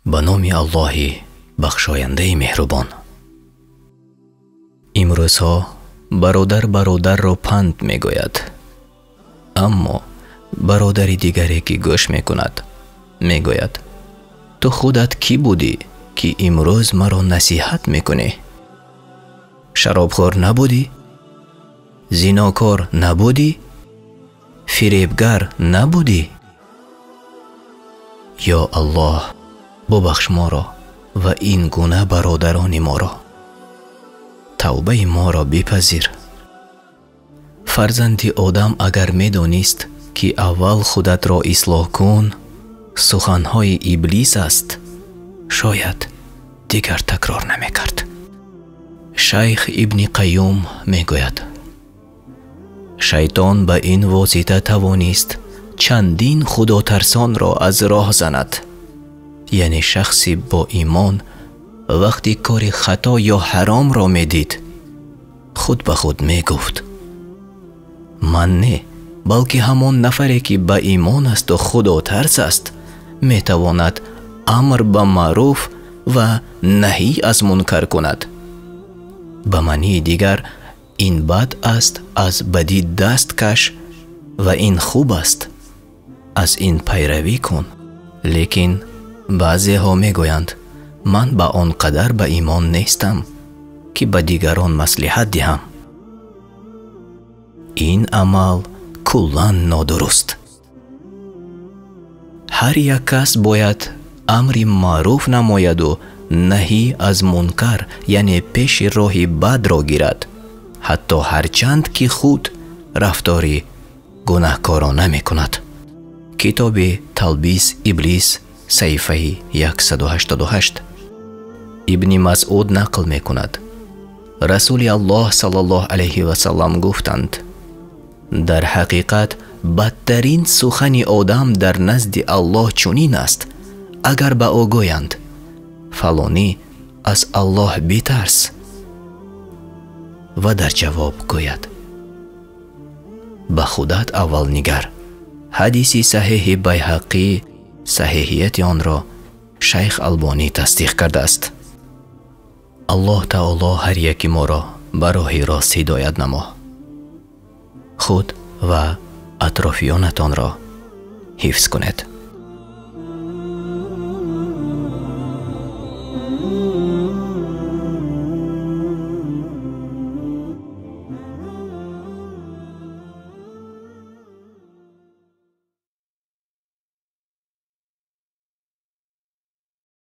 Ба номи Аллоҳи бахшояндаи меҳрубон. Имрӯзҳо бародар бародарро панд мегӯяд, аммо бародари дигаре ки гӯш мекунад мегӯяд: ту худат кӣ будӣ, ки имрӯз маро насиҳат мекунӣ? Шаробхӯр набудӣ? Зинокор набудӣ? Фиребгар набудӣ? Ё Аллоҳ, бубахш моро ва ин гуна бародарони моро. Тавбаи моро бипазир. Фарзанди Одам агар медонист, ки аввал худатро ислоҳ кун, суханҳои Иблис аст, шояд дигар такрор намекард. Шайх Ибни Қайюм мегӯяд: шайтон ба ин восита тавонист чандин худотарсонро аз роҳ занад. Яъне шахси бо имон вақти кори хато ё ҳаромро медид, худ ба худ мегуфт: ман не, балки ҳамон нафаре ки ба имон аст ва худотарс аст, метавонад амр ба маъруф ва наҳӣ аз мункар кунад. Ба маънии дигар, ин бад аст, аз бадӣ даст каш, ва ин хуб аст, аз ин пайравӣ кун. Лекин баъзеҳо мегӯянд: ман ба он қадар ба имон нестам, ки ба дигарон маслиҳат диҳам. Ин амал куллан нодуруст. Ҳар як кас бояд амри маъруф намояду наҳӣ аз мункар, яъне пеши роҳи бадро гирад, ҳатто ҳарчанд ки худ рафтори гунаҳкорона мекунад. Китоби Талбис Иблис, саҳифаи 188. Ибни Масъуд нақл мекунад: Расули Аллоҳ саллаллоҳу алайҳи васаллам гуфтанд: дар ҳақиқат бадтарин сухани одам дар назди Аллоҳ чунин аст, агар ба ӯ гӯянд: фалонӣ, аз Аллоҳ битарс, ва дар ҷавоб гӯяд: ба худат аввал нигар. Ҳадиси саҳеҳи Байҳақӣ, саҳеҳияти онро Шайх Албонӣ тасдиқ кардааст. Аллоҳ таоло ҳар яки моро ба роҳи рост ҳидоят намо. Худ ва атрофиёнатонро ҳифз кунед.